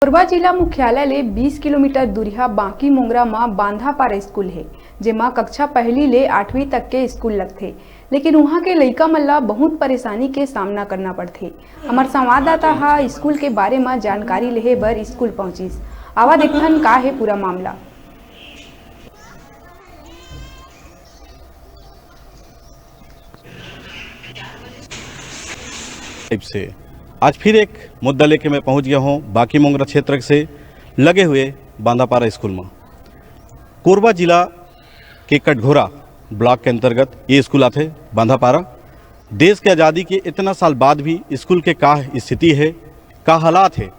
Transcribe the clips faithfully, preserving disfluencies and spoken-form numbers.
कोरबा जिला मुख्यालय ले बीस किलोमीटर दूरिहा बांकी मोंगरा म बांधापारा स्कूल हे, जेमा कक्षा पहली ले आठवीं तक के स्कूल लगथे, लेकिन उहां के लइका मन ला बहुत परेशानी के सामना करना पड़थे। हमर संवाददाता ह स्कूल के बारे म जानकारी लेहे बर स्कूल पहुंचिस। आवा देखथन का हे पूरा मामला। टाइप से आज फिर एक मुद्दा लेके मैं पहुंच गया हूं बांकी मोंगरा क्षेत्र से लगे हुए बांधापारा स्कूल में। कोरबा जिला के कटघोरा ब्लॉक के अंतर्गत ये स्कूल आथे बांधापारा। देश के आज़ादी के इतना साल बाद भी स्कूल के का स्थिति है, का हालात है,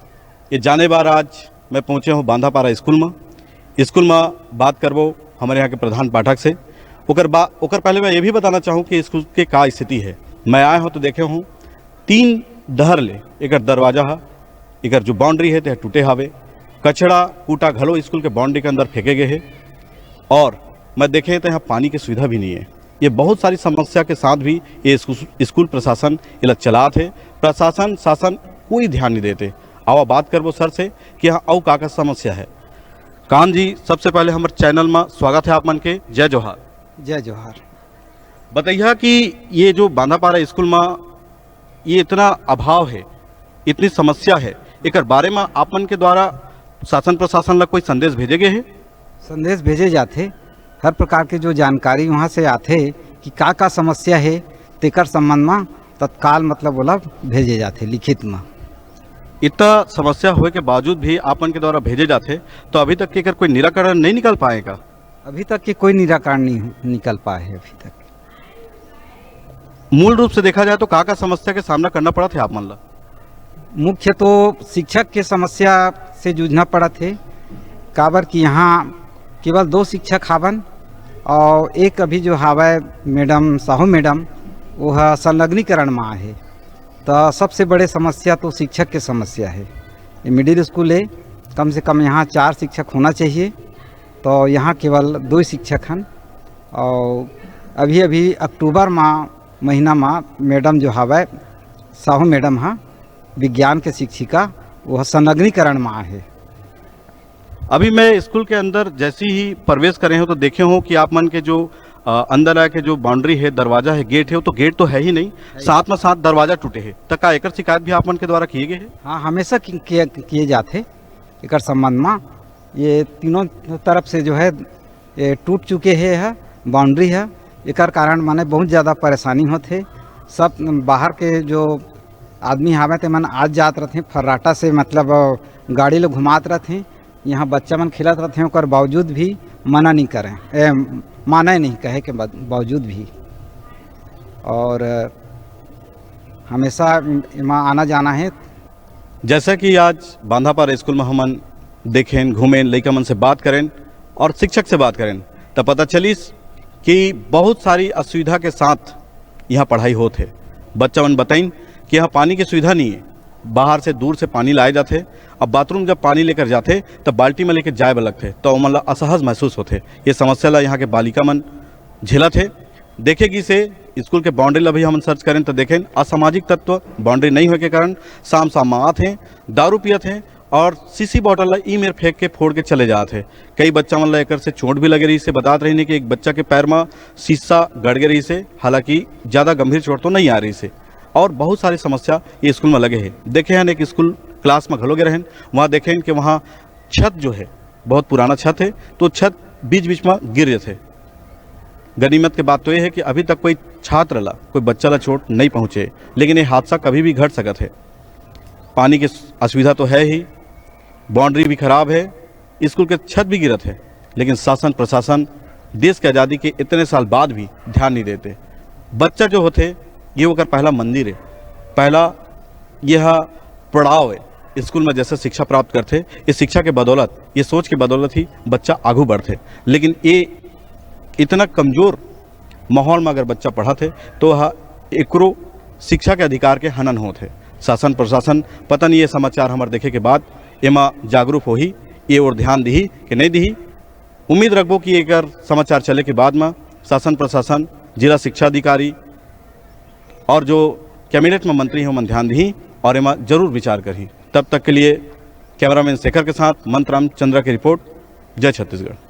ये जाने बार आज मैं पहुंचे हूं बांधापारा स्कूल में। स्कूल में बात करबो हमारे यहाँ के प्रधान पाठक से। ओकर बा-, ओकर पहले मैं ये भी बताना चाहूँ कि स्कूल के का स्थिति है। मैं आए हूँ तो देखे हूँ तीन डहर ले एकर दरवाजा हा, एकर जो बाउंड्री है ते टूटे हावे। कचड़ा कूटा घलो स्कूल के बाउंड्री के अंदर फेंके गए है। और मैं देखे तो यहाँ पानी की सुविधा भी नहीं है। ये बहुत सारी समस्या के साथ भी ये स्कू-, स्कूल प्रशासन इला चलात है। प्रशासन शासन कोई ध्यान नहीं देते। आवा बात करबो सर से कि यहाँ अउ का का समस्या है। कान जी, सबसे पहले हमर चैनल में स्वागत है आप मन के। जय जोहार। जय जोहार। बताइए कि ये जो बांधापारा स्कूल में ये इतना अभाव है, इतनी समस्या है, एकर बारे में आप मन के द्वारा शासन प्रशासन ला कोई संदेश भेजे गए है? संदेश भेजे जाथे, हर प्रकार के जो जानकारी वहाँ से आथे कि का का समस्या है, तेकर संबंध में तत्काल मतलब ओला भेजे जाथे लिखित में। इतना समस्या होए के बावजूद भी आप मन के द्वारा भेजे जाथे, तो अभी तक के एकर कोई निराकरण नहीं निकल पाए का? अभी तक के कोई निराकरण नहीं निकल पाए है अभी तक। मूल रूप से देखा जाए तो का का समस्या के सामना करना पड़त है आप मन ला? मुख्य तो शिक्षक के समस्या से जूझना पड़त है, काबर कि यहाँ केवल दो शिक्षक हावन और एक अभी जो हावय मैडम, साहू मैडम, वो ह संलग्नीकरण में आहे। तो सबसे बड़े समस्या तो शिक्षक के समस्या है। ये मिडिल स्कूल है, कम से कम यहाँ चार शिक्षक होना चाहिए, तो यहाँ केवल दो ही शिक्षक हन। और अभी अभी अक्टूबर मा महीना मा मैडम जो हवय, साहू मैडम हा, विज्ञान के शिक्षिका, वह संलग्नीकरण मा आहे। अभी मैं स्कूल के अंदर जैसे ही प्रवेश करे हूँ तो देखे हूँ कि आप मन के जो, अ, अंदर आके जो बाउंड्री है, दरवाजा है, गेट है, वो तो गेट तो है ही नहीं, है। साथ में साथ दरवाजा टूटे है। त का एकर शिकायत भी आप मन के द्वारा किए गए है? हाँ, हमेशा कि-, किए, किए जाते एकर संबंध में। ये तीनों तरफ से जो है ये टूट चुके हे ह, बाउंड्री ह। एकर कारण माने बहुत ज़्यादा परेशानी होत हे। सब बाहर के जो आदमी हावे ते मन आज जात रथे, फर्राटा से मतलब गाड़ी ल घुमात रथे। यहाँ बच्चा मन खेलत रथे, ओकर बावजूद भी मना नहीं करें, ए, माने नहीं कहे के बाद-, बावजूद भी। और हमेशा एमा आना जाना है। जैसा कि आज बांधापारा स्कूल में हमन देखेन, घूमेन, लइका मन से बात करेन और शिक्षक से बात करेन, त पता चलिस कि बहुत सारी असुविधा के साथ यहाँ पढ़ाई होत हे। बच्चा मन बताइन कि यहाँ पानी की सुविधा नहीं है, बाहर से, दूर से पानी लाए जाथे। अब बाथरूम जब पानी लेकर जाथे, तब बाल्टी में लेकर जाए बर लगथे, तो ओमन ला असहज महसूस होथे। ये समस्या ला यहाँ के बालिका मन झेलत हे। देखे गिस हे, स्कूल के बाउंड्री ला भी हमन सर्च करेन त देखेन, असामाजिक तत्व बाउंड्री नहीं होए के कारण शाम शाम में आत हे, दारू पियत हे और शीशी बॉटल ला ई मेर फेंक के फोड़ के चले जात हे। कई बच्चा मन ला एकर से चोट भी लगे रहिस हे। बतात रहिन कि एक बच्चा के पैर में शीशा गड़ गे रहिस हे, हालांकि ज़्यादा गंभीर चोट तो नहीं आ रहिस हे। और बहुत सारी समस्या ये स्कूल में लगे हे। देखे हन एक स्कूल क्लास में घलो गे रहेन, वहाँ देखेन कि वहाँ छत जो है बहुत पुराना छत है, तो छत बीच बीच में गिर जाथे। गनीमत के बात तो ये है कि अभी तक कोई छात्र ला, कोई बच्चा ला चोट नहीं पहुँचे, लेकिन ये हादसा कभी भी घट सकत है। पानी की असुविधा तो है ही, बाउंड्री भी खराब है, स्कूल के छत भी गिरत है, लेकिन शासन प्रशासन देश के आज़ादी के इतने साल बाद भी ध्यान नहीं देते। बच्चा जो होथे, ये ओकर पहला मंदिर है, पहला यह पड़ाव है। स्कूल में जैसे शिक्षा प्राप्त करथे, इस शिक्षा के बदौलत, ये सोच के बदौलत ही बच्चा आगू बढ़थे। लेकिन ये इतना कमजोर माहौल में अगर बच्चा पढ़त हे, तो वह एकरो शिक्षा के अधिकार के हनन होत हे। शासन प्रशासन पता नहीं ये समाचार हमर देखे के बाद एमा जागरूक होही, ये ओर ध्यान दिही कि नहीं दिही। उम्मीद रखबो कि एकर समाचार चले के बाद में शासन प्रशासन, जिला शिक्षा अधिकारी और जो कैबिनेट में मंत्री हे, ओमन ध्यान दिही और एमा जरूर विचार करही। तब तक के लिए कैमरामैन शेखर के साथ मंतराम चंद्रा की रिपोर्ट। जय छत्तीसगढ़।